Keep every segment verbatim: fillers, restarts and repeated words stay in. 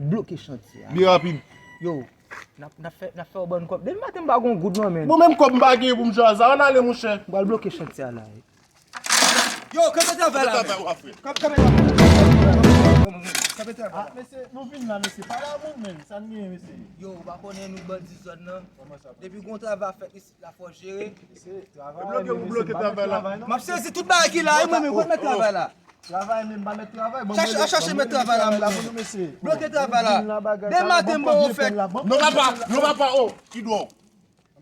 Bloke chantye a. Byen rapid. Yo, n ap, n ap fè, n ap fè w bann kòb. Depi maten m pa gon goud non, men. Bon, menm kòb m pa genyen pou m jwe a, sa, ann ale, monchè. M pral bloke chantye a la. Yo, kanpe travay la, men. Kanpe travay la. Kanpe travay la. Ah, mesye, nou vin la, mesye. Pale avè nou, men. Sa n genyen, mesye? Yo, ou pa konnen nou bandi zòn nan. Depi gon travay fèt isit la, fò jere. Mesye, travay, bloke, ou bloke travay la. M ap sezi tout bagay ki la, wi, mwen, men, kote mèt travay la? Travay, men m pa mèt travay. Chache, chache mèt travay la, mesye. Bloke travay la. Depi maten m poko fè. Non, papa, non, papa, oh, ki dwòl.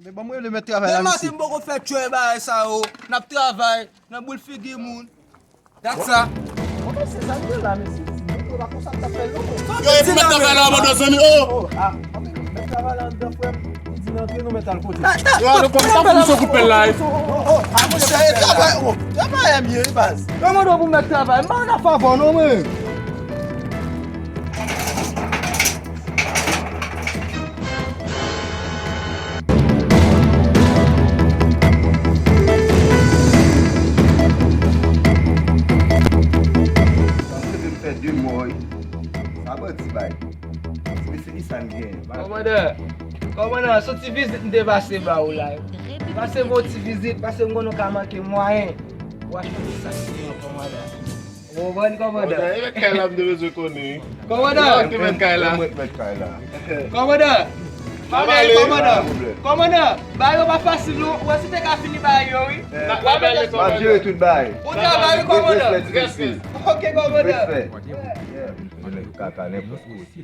Men ban mwen le mèt travay la, mesye. Depi maten m poko fè tchwè bagay sa yo. N ap travay nan boul figi moun. Dat sa. Bon, mesye, sa nou ye la, mesye. Yo, e pou mèt travay la, mwen, zanmi, oh. Oh, ah, mèt travay la anndan, frè m. Li di n antre, nou mèt al kote. Yo, nou konn sa pou misye koupè la, eh. Oh, oh, ah, monchè, e travay, oh. Travay, e byen, baz. Yo mande w pou mèt travay. M pa nan favè w non, mwen. Sa bandi bay. Mesye, kisa n gen? Kòmandan, kòmandan, se yon ti vizit m te pase ba ou la. Pase m yon ti vizit, paske m konnen w ka manke mwayen. W achte yon ti sak siman, kòmandan. Ou konprann, kòmandan? Kòmandan, e mèt kay la m te bezwen konnen. Kòmandan! Ki mèt kay la? Mwen mèt kay la. Kòmandan! N ap ale, kòmandan! Kòmandan! Bagay yo pa fasil non. Ou wè si te ka fini bagay yo, wi. N ap ale, kòmandan. M ap jere tout bagay. Ou travay, wi, kòmandan. Respè, ti mesye. Ok, kòmandan. Respè. Yeah. Mwen kaka nenpòt kote.